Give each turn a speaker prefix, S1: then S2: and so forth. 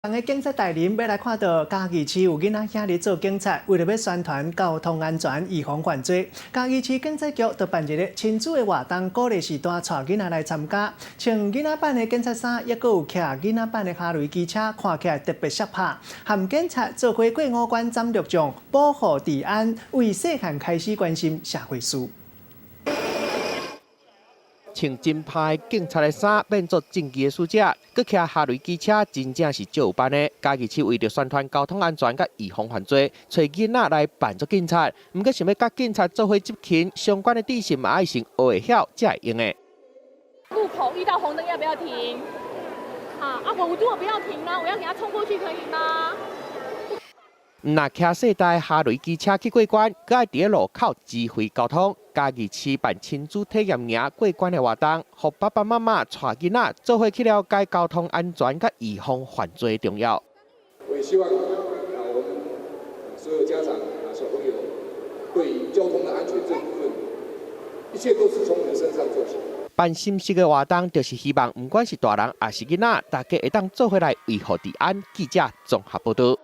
S1: 的警察大人欲來看到嘉義市有囡仔兄咧做警察，為著欲宣傳交通安全、預防犯罪，嘉義市警察局就辦一个親子的活動，鼓勵序大帶囡仔來參加。穿囡仔版的警察衫，抑閣有騎囡仔版的哈雷機車，看起來特別爍拍。和警察做伙過五關斬六將，保護治安，為細漢開始關心社會事。
S2: 穿真歹警察的衫，變做正義的使者，閣騎哈雷機車，真正是足有範的。嘉義市為著宣傳交通安全佮預防犯罪，揣囡仔來扮做警察。毋過想欲佮警察做伙執勤，相關的知識嘛愛先學會曉，才會用的。
S3: 路口遇到紅燈要不要停？啊啊！我如果不要停呢？我要給他衝過去可以嗎？
S2: 毋若騎細台哈雷機車去過關，閣愛佇咧路口指揮交通。嘉義市辦親子體驗營過關的活動，予爸爸媽媽帶囡仔做伙去了解交通安全佮預防犯罪的重要。
S4: 我也希望啊，我們所有家長啊、小朋友對於交通的安全這部分，一切都是從你們身上做起。
S2: 辦新式的活動，就是希望毋管是大人抑是囡仔，大家會當做伙來維護治安。記者綜合報道。